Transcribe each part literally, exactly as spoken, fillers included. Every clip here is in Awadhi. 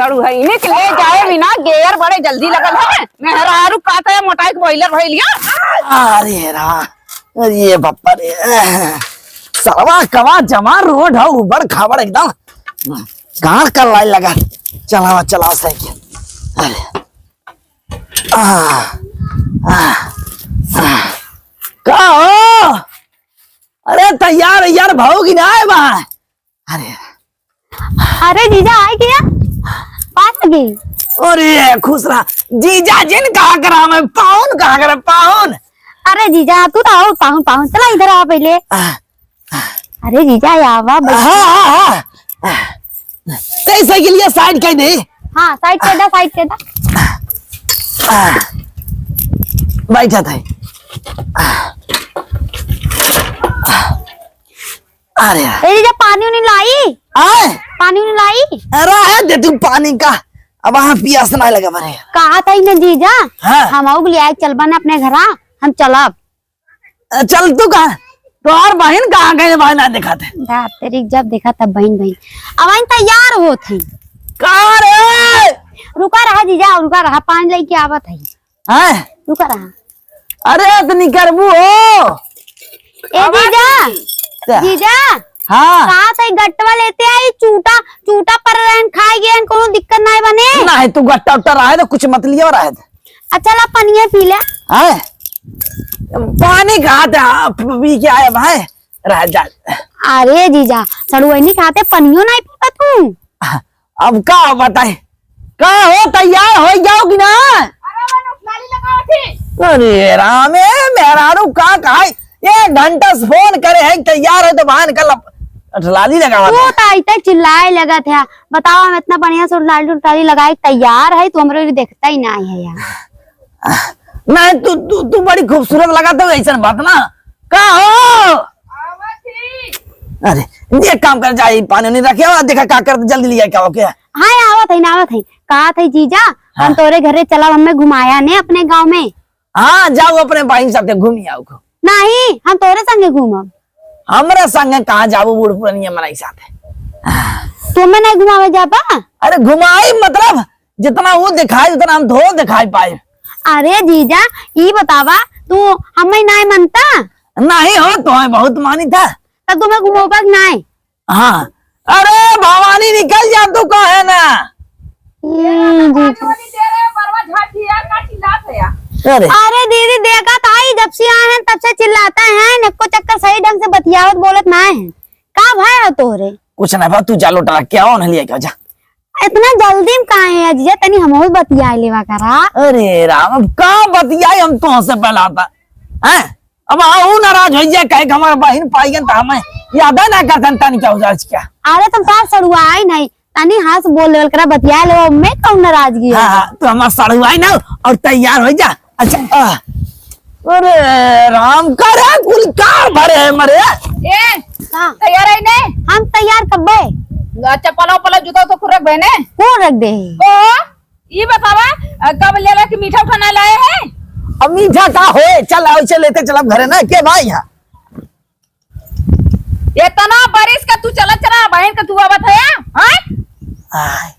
अरु है, इन्हें के ले जाए बिना गेयर बड़े जल्दी लगल है। मेहरारू काटे मोटाई के बॉयलर भइलिया। अरे रा, अरे बापा रे, सरवा कवा जमा रोड है, उबड़ खाबड़ एकदम। कहाँ का लाइन लगा? चलावा, चलावा साइकिल। अरे। आ, आ, आ। का हो? अरे तैयार, यार, भौगी ना आए बा। अरे। अरे जीजा, आए गया? पास गई। अरे, खुश रहा। जीजा जिन कहा करा मैं, पाउन कहा करा, पाउन। अरे जीजा, तू तो आओ, पाउन, पाउन। चला इधर आ पहले। आ, अरे जीजा, आवा, बैठ। हाँ, हाँ, हाँ। ए, साइकिलिया साइड कर दे। हाँ, साइड कर दे, साइड कर दे। बैठा था। अरे। ए जीजा, पानी उनी लाई? आए? पानी उनी लाई? अरे, आए दे तू पानी का। अब वहाँ पियास ना लगा मरे। कहा था ही ना जीजा, हाँ। हम आउग ले आए, चलबा ना अपने घरा, हम चलब। अ, चल तू कहाँ? तोहार बहिन कहाँ गए? बहिन ना दिखाते। रात तेरी जब देखा तब बहिन, बहिन। अब हम तैयार होत हई। कहाँ रे? रुका रहा जीजा, रुका रहा, पानी लेके आवत हई। हैं? रुका रहा। अरे, इतनी करबू हो? ए जीजा, क्या? जीजा, हाँ। कहा था गट्टवा लेते आई, चूटा, चूटा पर रहन, खाए गए, कोनो दिक्कत नहीं बने। नहीं, तू गट्टा उट्टा रहे तो कुछ मत लियो, रहे दे। अच्छा, ला पनिया पी ले। हैं? पानी कहाँ थे? हाँ, पी के आए भाई। रह जा। अरे जीजा, सड़ुआइनी खाते पनियो नहीं पीबा तू? अब का बताए? का हो, तैयार हो जाओ कि ना? अरे वो नौटंकी लगाओ थी। अरे राम, ए मेहरारू का कहा? एक घंटा से फोन करे है, तैयार है तो बाहर निकल, नौटंकी लगावा तू था। तो इतना चिल्लाए लगा था, बताओ, हम इतना बढ़िया से नौटंकी लगाए तैयार है, तू हमरे ओरी देखता ही ना है यार। नहीं, तू, तू, तू बड़ी खूबसूरत लगा तो ऐसा बात ना। का हो? अरे, ये काम कर, जा, ये पानी नहीं रखे हो, देखा का कर, जल्दी लिया क्या हो क्या? हाँ, आवत है ना, आवत है। कहा था जीजा, हाँ। हम तोरे घरे चला, हमें घुमाया ने अपने गाँव में। हाँ, जाओ अपने भाई साथे घूमी आओ को। नहीं, हम तोरे संगे घूमब। हमरे संगे कहाँ जाबू बूढ़ पुरनिया मनई साथे? तुम्हें नहीं घुमावे जाबा? अरे घुमाई मतलब जितना वो दिखाई उतना हम थोड़ा दिखाई पाए। अरे जीजा, ई बतावा, तू हमें नहीं मानता? नहीं हो, तो है बहुत मानी था। तब तुम्हें घुमाबा कि नहीं? हाँ। अरे भवानी निकल जा तू, कहे ना। हम्म, जीजा। अरे। अरे दीदी, देखा था ही, जब से आए हैं तब से चिल्लाता है, एको चक्कर सही ढंग से बतियावत बोलत ना है। का भाई हो तोहरे? कुछ ना बा, तू जा लोटा रख के आओ ना, लिया के जा। इतना जल्दी में काहे है जीजा, तनी हमहू बतियाए लेवा करा। अरे राम, अब का बतियाई हम तोहसे पहला था, हैं? अब आऊ नाराज हो जाए, कहे कि हमार बहिन पाई गन त हमें याद है ना करतन तनी क्या हो जाए क्या? अरे तुम तार सड़ुआई नहीं, तनी हंस बोल लेवल करा, बतिया लेवा, मैं कौन नाराजगी है? हाँ, हाँ, तू हमार सड़ुआई ना और तैयार हो जा। अच्छा, आ, अरे राम, का रे, कुल का भरे है मरे? ए, हाँ। तैयार है ने? हम तैयार कब्बे। चप्पल वप्पल जूता तो खुरक बहने। कौन रख दे? ओ, ई बतावा, अ, कब लेला कि मीठा उठा ना लाए है? अब मीठा का होए? चल, आओ, चल, लेते चलब घरे ना, के भाई यहाँ? इतना बरिस का तू चलत चला, बहन का तू आवत है, हाँ? आय।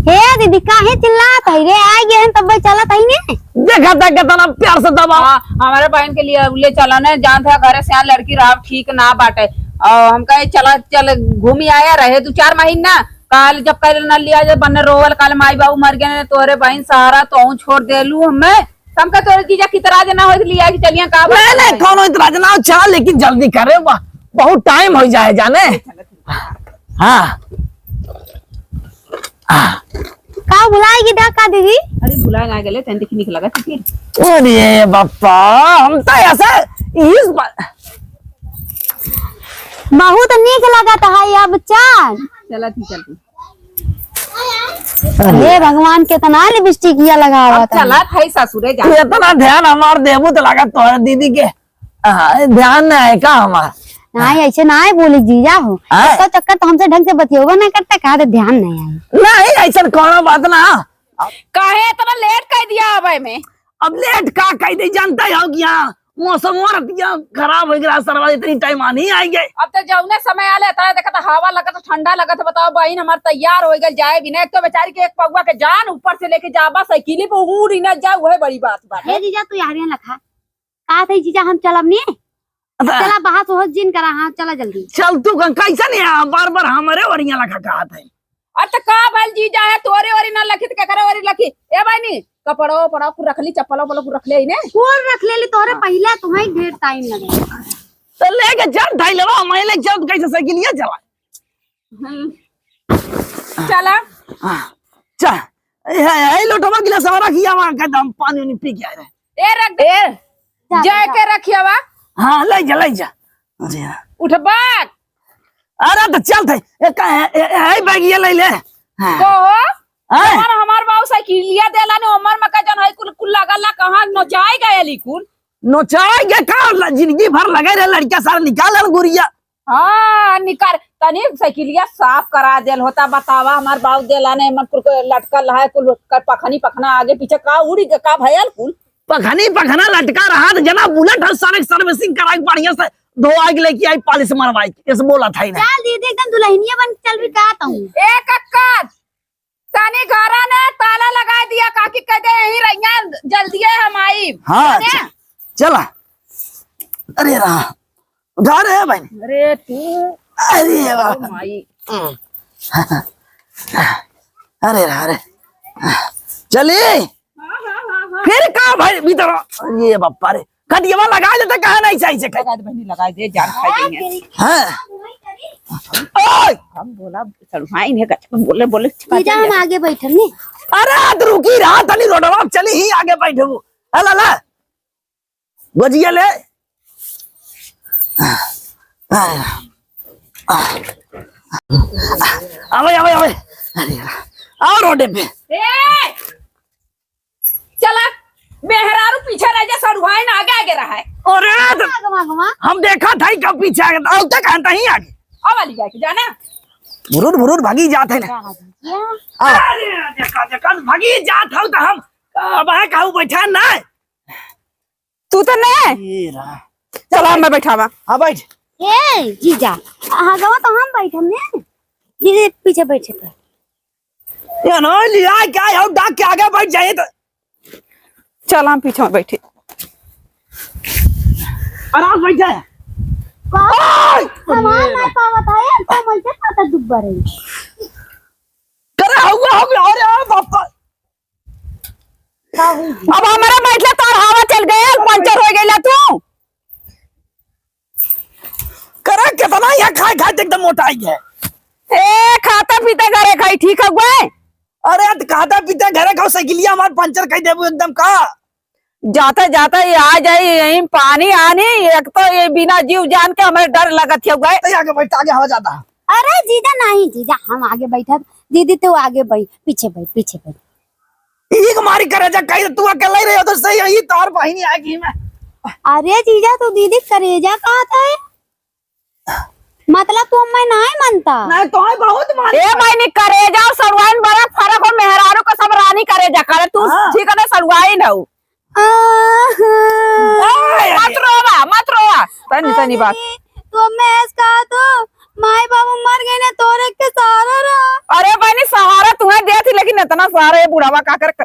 हे दीदी, काहे चिल्लात है रे? आ गए हैं तब चलत है ने। देखा था कितना प्यार से दबा। हाँ, हमारे बहन के लिए ले चला ने, जानत है घरे से यहाँ लड़की रहा ठीक ना बाटे। और हम कहे चला, चल घूमी आया रहे दो चार महीना, काल जब कल न लिया जे बन्ने रोवल, काल माई बाबू मर गए, तोरे बहन सहारा तो छोड़ देलू हमें। हमका तोरे जीजा की इतराज ना होई, लिया के चलिया का बात नहीं, नहीं, है? कौनो इतराज ना हो, चला, लेकिन जल्दी करे, बा-, बहुत टाइम हो जाए जाने। हाँ। हाँ। का भुलाए गी दा का दीदी? अरे भुलाए ना गेले, तन देखी निक लगा फिर। अरे बापा, हम तो ऐसा इस बा- बहुत नीक लगत है अब चान। चला थी, चल थी। हे भगवान, कितना लिपस्टिक ये लगावा अब था। चला था ही ससुरे जा। तू इतना ध्यान हमार देबू तो लागत तोहरे दीदी के, हाँ, ध्यान नहीं है का हमार? नहीं, ऐसे नहीं बोली जीजा हो। हाँ। तो चक्कर तो हमसे ढंग से बतियोबा नहीं करता, कहा तो ध्यान नहीं आए। नहीं, ऐसा कोनो बात ना। काहे इतना लेट कर दिया अब में? अब लेट का कर दे, जानता ही हो गया। मौसम रतिया खराब होइ गया सरवा, इतनी टाइम आनी आई गए। अब तो जौने समय आले, तले देखत हवा लगत, ठंडा लगत, बताओ बहिन, हमार तैयार होइ गल जाए बिना। एक तो बेचारी के एक पौवा के जान ऊपर से लेके जाबा साइकिल पे, उड़ ही ना जाए, वह बड़ी बात बा। हे जीजा, तू यारियां लखा। का थे जीजा, हम चलब नी? अच्छा। चला, बहस होस जिन करा, हाँ, चला जल्दी। चल तू, क-, कैसे नहीं आ, बार बार हमारे ओरिया लखा कहा थे। अरे त का भल जीजा है, तोरे ओरी ना लखी त केकरे ओरी लखी? ए बहिनी, कपड़ो, उपड़ो कुल रख ली, चप्पलो, उपलो कुल रख ले ने। कुल रख ले ली तोरे, हाँ। पहिले तुम्हें ढेर टाइम लगे। तो लेके चल, ढाई लेवा, मैं लेके चल, कैसे साइकिलिया चला? हम्म। चला। हाँ, चल। ए, ए, ए, लोटवा गिलासवा रखिया, वहाँ का दम पानी उनी पी के आए रहे। ए, रख दे। ए, जा, जा, जा। के रखिया वा। हाँ, ले जा, ले जा। अरे यार। उठबा। अरे तो चल थे। ए, का, ए, ए, ए, बैग ये ले ले। हाँ। कहो? हाँ? हमार, हमार बाबू साइकिलिया देला ने, उमर में का जन है कुल, कुल लगल ला, कहाँ नोचाए गए ली कुल? नोचाए गए का? ल-, जिंदगी भर लगे रहे लड़का सारे निकाल ले गुरिया। हाँ, निकार, तनी साइकिलिया साफ करा देल होता, बतावा, हमार बाऊ देला ने, मन कुल को लटकल है, कुल क-, पखनी पखना आगे पीछे का उड़ी के का भयल कुल? पखनी पखना लटका रहा तो जना बुलेट है, सारे servicing कराई, बढ़िया से धोआई के लेके आई, polish मरवाई के, ऐसे बोला था ही ना। चल दीदी, एकदम दुल्हनिया बन के चल भी का तू? ए कक्का, तनी घरा ने ताला लगाए दिया, काकी कह दे यहीं रहिया, जल्दी है हम आई। हाँ, सुने? च-, चला। अरे रहा, उठा रे भाई। अरे तू। अरे वाह। ओ माई। हम्म। अरे रहा रे। चली। हाँ, हाँ, हाँ, हाँ। फिर का भाई भीतर? ये बापा रे। खटियावा लगा देते, कहा नहीं सही से खट-। लगा दे बहिनी, लगा दे, जान खा जाइए। हाँ। ओए! हम बोला, सड़ुआइन है, गच में बोले, बोले, छिपा जीजा, हम जाइए। आगे बैठब नी। अरे, तो रुकी रहा, तनी रोडवा पे चली ही आगे बैठबू। अला, ला। गोजिया ले। आवे, आवे, आवे। अरे, आओ रोडे पे। ए! चला, मेहरारू पीछे रह जा, सड़ुआइन आगे आगे रहा है। अरे, तो आगे, आगे, आगे। हम देखा था ही कब पीछे आगे, अब तक कहता ही आगे। अब वाली जाके जाना। भुरुर, भुरुर भागी जात है ना। क्या? आ। अरे, देखा, देखा, भागी जात हो तो हम, अब है कहूँ बैठा ना। तू तो नहीं। ये रहा। चला, मैं बैठावा। हाँ, बैठ। ए, जीजा, आगवा तो हम बैठम ने। जीजा, पीछे बैठे थे। ये ना लिया क्या है, डाक के आगे बैठ जाइए तो। चल, हम पीछे में बैठे। आराम बैठ जाए। का? ओए! हमार ना पावत है, तो मैं क्या पता दुब्बर है। करे हुआ हो गया, अरे बाप रे। का हुई? अब हमारा बैठला तोर हवा चल गया, पंचर हो गया तू। करे कितना यहाँ खाए खाए एकदम मोटाई है। ए, खाता पीता घरे खाई, ठीक है गुए? अरे, तो खाता पीता घरे खाओ, साइकिलिया हमार पंचर कर देबू एकदम का? जाते जाते ये आ जाई, यहीं पानी आनी, एक तो ये बिना जीव जान के हमें डर लगत है गुए। तो आगे बैठ, आगे हवा जाता है। अरे जीजा नहीं, जीजा हम आगे बैठब, दीदी तू आगे बैठ, पीछे बैठ, पीछे बैठ। एक मारी करे जा, कहीं तू अकेले ही रहे हो तो सही है, ये तार बहिनी आ गई मैं। अरे जीजा, तू दीदी करेजा कहत है? मतलब तू हमें नहीं मानता? नहीं, तो है बहुत मानता। ए बहिनी, करेजा और सड़ुआइन बड़ा फर्क हो, मेहरारू को सब रानी करेजा करे, तू हाँ। ठीक है, सड़ुआइन हो। आहा। ए, मत रोवा, मत रोवा। तनी, तनी बात। अरे, तो मैं इसका तो माई बाबू मर गए ना, तोरे के सहारा रहा। अरे बहिनी, सहारा तुम्हें दे थी, लेकिन इतना सहारा ये बुढ़ावा का कर, कर।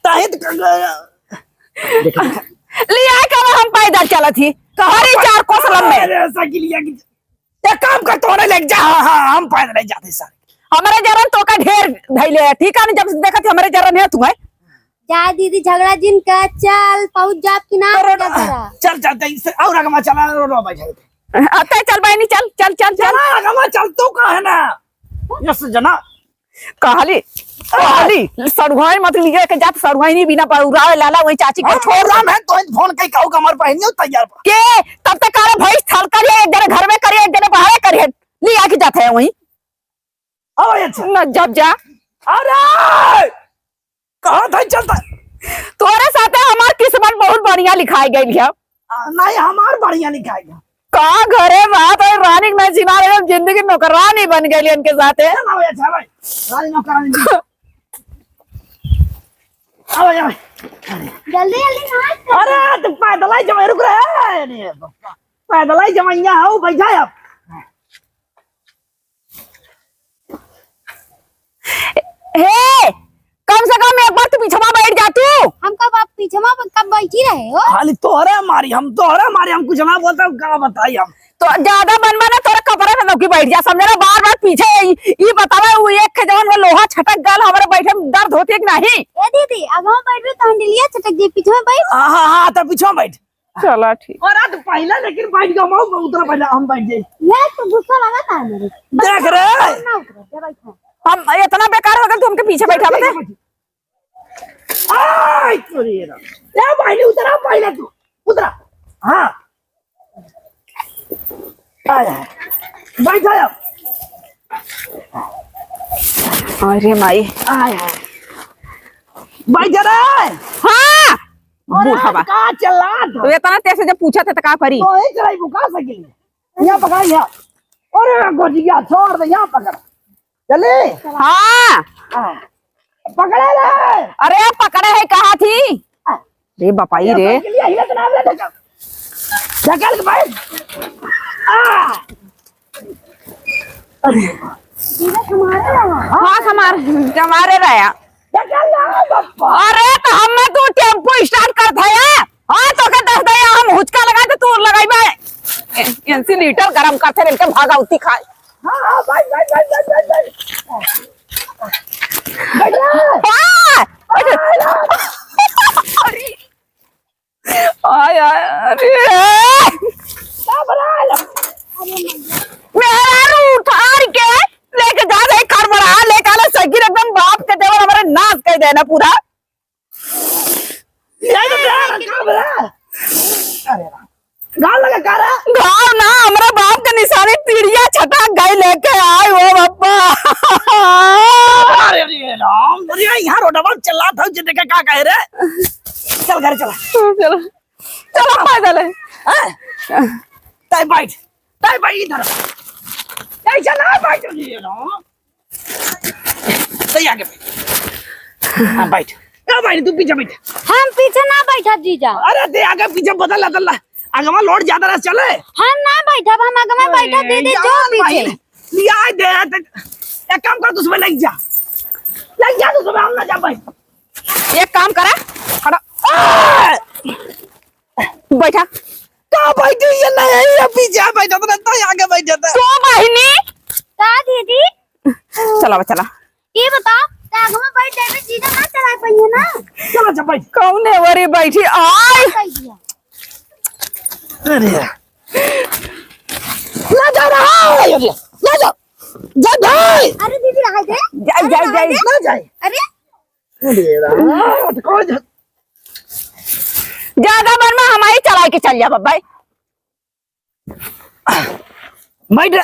ताहित क-, क-, लिया के हम पैदल चलत ही, हरी चार कोस लम्बे। अरे, साइकिलिया की, एक काम कर, तोरे लेके जा, हाँ, हाँ, हम पैदल ही जाते सर। हमारे जरन तो का ढेर धैले है, ठीक है ना, जब से देखत ही हमारे जरन है तुम्हें। जा दीदी, झगड़ा जिन का, चल, पहुँच जाब कि ना अरे, अपना घरा। चल, चल, चल, इससे और आगे मत चला, रो, रो, भाई, चल। अते चल बहिनी, चल, चल, चल, चल। चला, आगे मत चल, तू कहाँ है ना? यस, जना। कहली, कहली, सड़ुआइन मत लिए के जात, सड़ुआइन ही बिना बउरावे लाला, वही चाची के हम छोड़। राम है, तो फोन कई कहू कमर पहनियो तैयार बा। के, तब तक काले भैंस थल करिए, एक जने घर में करिए, एक जने बाहर करिए, लिया के जाते हैं वहीं। अब ये अच्छा। न जब जा। अरे! कहाँ था चलता? तोरे साथे हमार किस्मत बहुत बढ़िया लिखाई गई है। आ, नहीं, हमार बढ़िया लिखाई गई। का घरे बात है, रानी के नहीं चिन्हा रहे, जिंदगी नौकरानी बन गई इनके साथे। चल, आओ, अच्छा भाई, रानी नौकरानी। आओ, आओ। जल्दी, जल्दी नहा। अरे, तू पैदल ही जमा, रुक रे। पैदल ही जमैया हो, बैठा अब। हे, कम से कम एक बार तू पीछवा बैठ जा तू। हम कब आप पीछवा ब-, कब बैठी रहे हो? खाली तोहरे मारी, हम तोहरे मारी, हम कुछ ना बोलते, हम का बताई हम। तो ज्यादा बनबा ना, तोरे कपड़ा से लौकी बैठ जा, समझे ना? बार बार पीछे ई, ई बतावा, वो एक खे जवन वो लोहा छटक गल, हमरे बैठे में दर्द होती है कि नहीं? ए दीदी, अब हम बैठबे तो हंडिलिया छटक जाई, पीछे में बैठ। हाँ, हाँ, हाँ, तो पीछे में बैठ। चला ठीक। और आज पहले लेकिन बैठ गया, हम उतरा पहले, हम बैठ जाए। ये तो गुस्सा लगा था मेरे। देख रे। ना उतरा, जा बैठा। हम इतना बेकार हो गए, तू हमके पीछे बैठा बता। आय, तोरी ये ना। ए, पहले उतरा, पहले तू। उतरा। हाँ। आय, आय। बैठ जा। अरे माई। आय, आय। बैठ जा रे। हाँ। अरे, बूढ़ा बा। का चिल्लात हो? तो इतना तेज से जब पूछा था तो का करी? तो एक चलाई बुका सकिल। यहाँ पकड़, यहाँ। अरे, गोजिया, छोड़ दे, यहाँ पकड़। चले? हाँ। हाँ। पकड़े रे। अरे, पकड़े है, कहा थी? हाँ। रे बापाई रे। ये हिलत ना, ढकल। ढकल के भाई। आ। अरे। हाँ, हमार, हमारे रहा। अरे, तो हमें तू टेम्पो start कर था या? हाँ, तो के दस दे, हम हुचका लगाए तो तू लगाई बे। ए, इनसे लीटर गरम करते रह के भागौती खाए। हाँ, हाँ, भाई, भाई। बैठ जा। हाँ। अरे। आय, आय, अरे। का बना लो? मेहरारू उठार के लेके जा रहे, खड़बड़ा लेके आला साइकिल, एकदम बाप के देवर हमारे नाश कर देना पूरा। ये तो मेरा का बना? अरे राम। गाल लगा का रहा? गाल ना, हमारे बाप के निशानी पीढ़िया छटक गई लेके आए, ओ बापा। अरे, अरे राम, अरे यहाँ रोडवा चला था, जितने का, का कहे रे? चल घर चला। चलो। चलो, पैदल है। हैं? ताई बैठ, ताई बैठ इधर। ताई चला, बैठ, ये लो। ताई आगे बैठ। हाँ, बैठ। ए, बैठ, तू पीछे बैठ। हम पीछे ना बैठा, जीजा। अरे, ते आगे पीछे बदल, बदल ला। आगे वहाँ लोड ज्यादा रहा, चले। हम ना बैठब, हम आगे में बैठा, दे दे, जो पीछे। लिया दे, ते, एक काम कर, तू सुबह लग जा। लग जा, तू सुबह, हम ना जा भाई। एक काम करा, खड़ा। आ! बैठा। का बैठी? ये नहीं है, ये पीछे बैठा था, तो आगे बैठा था। तो बहिनी। का दीदी? चला बा, चला। ये बताओ, तो आगे में बैठ जाए, जीजा ना चला पाइए ना? चला, चला, बैठ। कौन है वरी बैठी? आय। कह दिया। अरे। ना जा रहा है, ये ले जा। जा भाई। अरे दीदी, रहा दे। जा, जा, जा। ना जाए। अरे। अरे राम, कौन जा- ज्यादा बनवा, हम ही चला के चल जाब भाई। बैठ रे।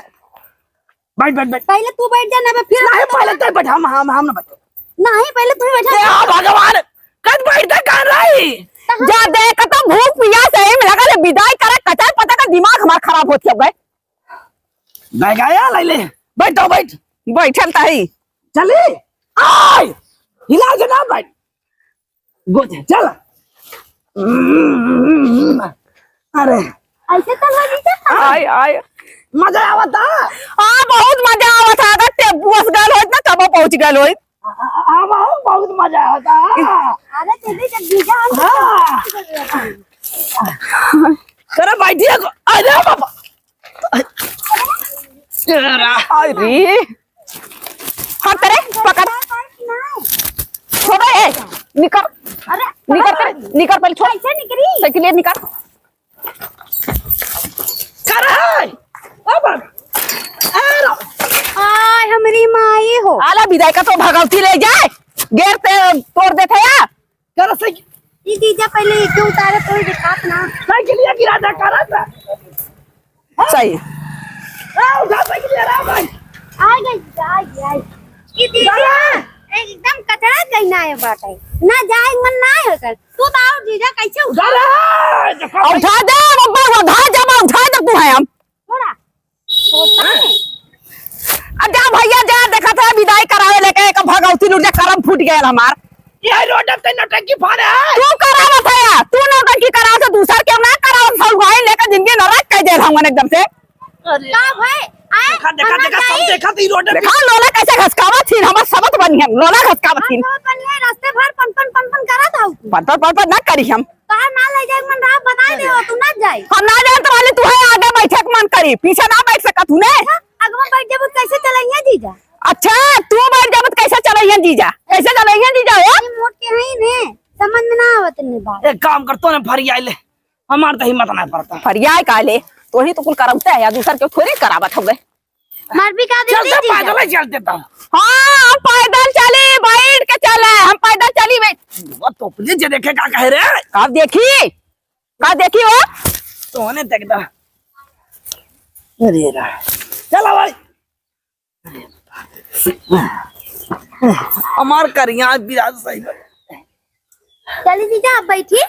बैठ, बैठ, बैठ। पहले तू बैठ जा ना, फिर नहीं, पहले तू बैठ, हम, हम, हम ना बैठ। नहीं, पहले तू बैठा। ए, आ भगवान, कद बैठते कर रही? जा देख, तो भूख पियास है, में लगा ले, विदाई करा, कचर पता का दिमाग हमार खराब होत गए। बैठ गया, ले ले। बैठ तो बैठ। बैठल तही। चली। आय। हिला के ना बैठ। गोद, चल। अरे। ऐसे तो लगी था। आय, आय। मजा आवता। हाँ, बहुत मजा आवता। अगर टेम्पू से गल होइत ना, तब पहुँच गल होइत। आ, आ, आ, बहुत, बहुत मजा आवता। अरे, चलिए, जब जीजा हम हाँ। करे बैठिए को। अरे बाबा। अरे। हाँ, करे, पकड़। छोड़ो, ए, निकर। अरे, निकर, करे, निकर, पहले छोड़। कैसे निकली? साइकिल निकर। करे, ए बाबा। ए रो। आय, हमरी माई हो। आला विदाई का तो भगवती ले जाए। गेर ते तोड़ देते या। करे से ई जीजा पहले एक उतारे तो ही दिखात ना। साइकिलिया गिरा दे, करा था। सही। आ, उठा साइकिलिया रे भाई। आ गई, आ गई, आ गई। ई दीदी उठा रे। एकदम कचरा कहीं ना आए बाटे। ना जाए मन ना है कर। तू तो आओ जीजा कैसे उठा? उठा रे, देखो आ, उठा दे, बब्बा, उठा दे, बब्बा, उठा दे तू है हम। थोड़ा। होता है। अब जा भैया जा, देखा था विदाई करावे लेके एक भगवती लुट जा, करम फूट गया हमार। यही रोड पे नौटंकी फाड़े है। तू करावत है या? तू नौटंकी करावत है, दूसर केउ ना करावत है, भाई लेके जिंदगी नरक कइ देल हमन एकदम से। अरे। का भाई? आए, देखा, देखा, हम देखा, सब नहीं। देखा, तो ई रोड पे देखा, लोला कैसे घसकावत थी, हमार सबत बनी है, लोला घसकावत थी। हाँ, सबत बनी है, रास्ते भर पन, पन, पन, पन करत हऊ। पन, पन, पन, पन ना करी हम। तोहार ना ले जाए मन रहा, बताइ देहो, तू ना जाई। हम ना जाए तो वाले तू है आगे बैठे के मन करी, पीछे ना बैठ सकत हूँ ने। अच्छा, अगवा बैठ जाबू तो कैसे चलइया जीजा? अच्छा, तू बैठ जाबू तो कैसे चलइया जीजा? कैसे चलइया जीजा हो? ये मोट के हई ने, समझ में ना आवत ने बात। एक काम कर, तोने फरियाइ ले, हमार तो हिम्मत ना पड़ता। फरियाइ का ले, तोही तो कुल करौते है, या दूसर के थोड़ी करावत हवे। मर भी का चलते देती जीजा। पैदल ही चलते तो। हाँ, हम पैदल चली, बैठ के चले, हम पैदल चली, बैठ। वो तो पुलिस जे देखे का कहे रे? का देखी? का देखी हो? तोने देख दा। अरे रा। चला भाई। हमार करिया बिराज सही बा। चली जीजा, आप बैठी।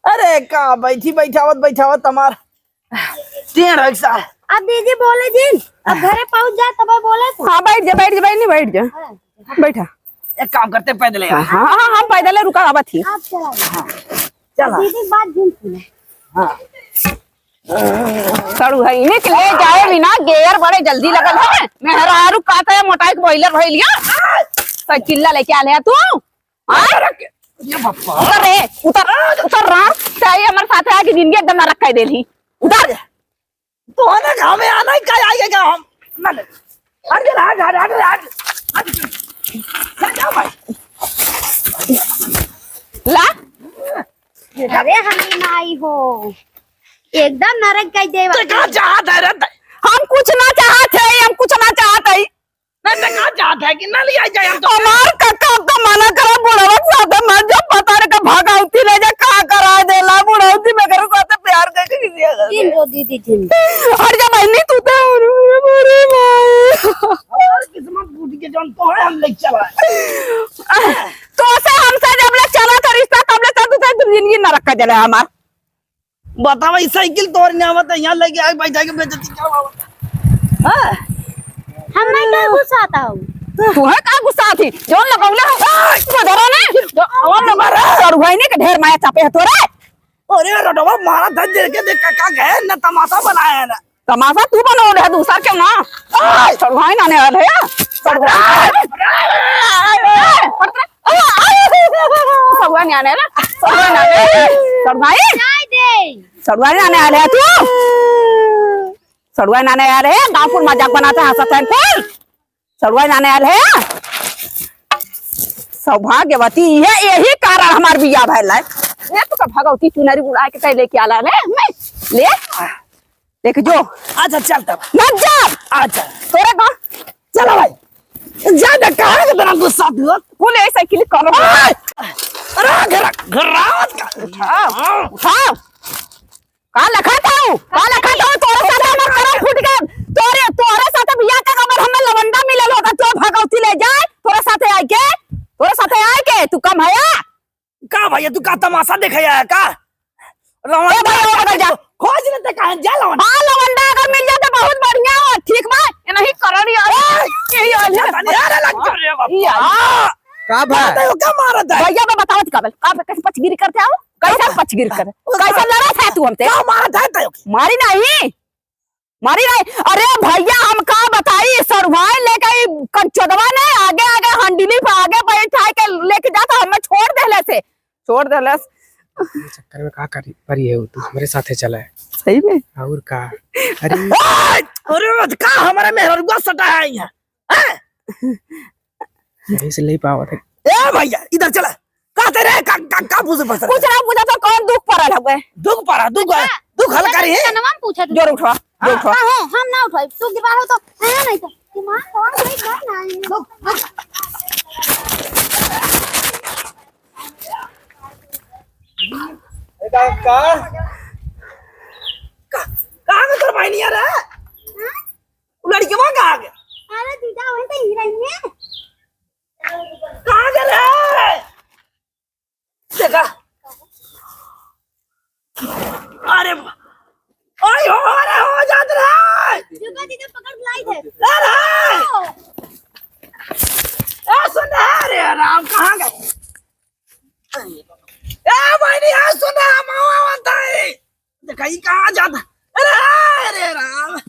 अरे का बैठी, बैठावत, बैठावत हमार टेढ़ है सा। अब दीदी बोले जिन, अब घरे पहुँच जाए तब बोले तू। हाँ, बैठ जा, बैठ जा, बैठ नहीं, बैठ जा। हाँ। बैठा। एक काम करते, पैदल हाँ, हाँ, हाँ, हाँ, पैदल रुका, आवत ही। आप चला। हाँ, चला। दीदी बात जिन सुने। हाँ। सड़ुहइने के ले जाए बिना गेयर बड़े जल्दी लगल है। मेहरारू कहता है मोटाई के बॉयलर भइलिया। साइकिल ला लेके आले है तू? हाँ? अरे, ये बापा। उतर रे, उतर, उतर रहा। चाहे हमारे साथ आके जिंदगी एकदम नरक कर देली। उतर। तो ना गाँव में आना ही का आएगा क्या हम? ना ले। हट जा, हट, हट, हट, हट। हट। हट जा भाई। ला। अरे हमारी माई हो, एकदम नरक कइ देवा। ते का चाहत है रे? हम कुछ ना चाहत है, हम कुछ ना चाहत है। नहीं, ते का चाहत है कि ना लिया जाए हम तो? हमार काका अब तो मना करे, बुढ़वा के साथे मत जा, पता नहीं का भगौती ले जा, का करा देला, बुढ़ौती में करे साथे प्यार करके किसी का जिन दो दीदी, जिन दो। हट जा बहनी, तू तो, अरे माई। हमार किस्मत फूट के जौन तो है, हम ले चला। तो से हमसे जब ले चला था रिश्ता, तब ले चल, तू तो जिंदगी नरक कर देला हमार। बतावा, ई साइकिल तोर ने आवत है, यहाँ लेके आके बैठा के बेइज्जती करवावत है। हाँ? हम नहीं का गुस्सा आता हूँ। तू है का गुस्सा आती? जौन लगौले हो, ए! तू डरा ना। जो, और नंबर है। सड़ुआइने के ढेर माया चापे है तोरे। अरे, रोडवा मारा था, देख के देख, का, का गए, न तमाशा बनाया है ना। तमाशा तू बनौले है, दूसर के ना। ए! सड़ुआइन आने वाले है। सड़ुआइन। सड़ुआइन आने ना। सड़ुआइन आने। सड़ुआइन। जाए दे। सड़ुआइन आने वाले है तू। सड़ुआइन आने वाले है, गाँव कुल मजाक बनाता है, हंसत है कुल। सड़ुआइन आने वाले है। सौभाग्यवती, ये, यही कारण हमार बियाह भइल है। ये तो का भगौती चुनरी उड़ा के तय लेके आला रे, मैं ले। देख जो। अच्छा, चल तब। मत जा। अच्छा। तोरे का? चलो भाई। जा दे, काहे के इतना गुस्सा तू? कुल ऐसा क्लिक करो। ए! अरे, घर, घर आवत का? उठाओ, उठाओ। का लखत हऊ? का लखत हऊ? तोरे साथे हमर करम फूट गए। तोरे, तोरे साथे बियाह के अगर हमें लवंडा मिलल होता, तो भगौती ले जाए, तोरे साथे आइके, तोरे साथे आइके, तू कम हया? का भैया, तू का तमाशा देखे आया का? ए भैया, वो बदल जा। खोज लेते कहाँ जा लवन? हाँ, लवंडा अगर मिल जाए तो बहुत बढ़िया हो, ठीक बा? ये नहीं करन यार। ए! यही हाल है। जाता नहीं, अरे लग जा। अरे बाप रे। ये हाल। हाँ। का भा? बताओ, का मारत है? भैया, मैं बतावत का बल, का कैसे पचगिरी करते आओ? कैसे पचगिरी करे? कैसे लड़त है तू हमसे? का मारत है तू? मारी नहीं। मारी नहीं। अरे भैया, हम का बताई, सरवाई लेके ई कंचोदवा ने आगे आगे हंडिली पे आगे बैठा के लेके जाता, हमें छोड़ देले से, छोड़ देलस। ये चक्कर में का करी, परी है तू, हमरे साथे चला है। सही में? और का? अरे। ए! अरे, का हमारा मेहररुआ सटा है यहाँ? हैं? यही से ले पावत है। ए भैया, इधर चला। कहते रहे, का, का, का पूछे पसंद? कुछ ना पूछा तो कौन दुख पड़ल हवे? दुख पड़ा, दुख है। दुख हल्का रही है। कनवा में पूछा तू। जोर उठवा, जोर हाँ। उठवा। हाँ, हम ना उठाई। तू गिरवा हो तो, है नहीं तो। दिमाग और नहीं, नहीं, नहीं। दुख, दुख। ए, का, का? का, कहाँ में तोर बहिनिया रे? हाँ? उ लड़िकवा कहाँ गे? अरे जीजा, वही तो ही रही है। कहाँ गे रे? देखा। अरे, ओए हो, अरे हो जात रे। जीजा, जीजा पकड़ लाई थे। अरे। ओ। ए, सुन रे, अरे राम, कहाँ गए? ए बहिनी, हाँ सुना, हम आवत है। देखा, ई कहाँ जाता? अरे, अरे राम।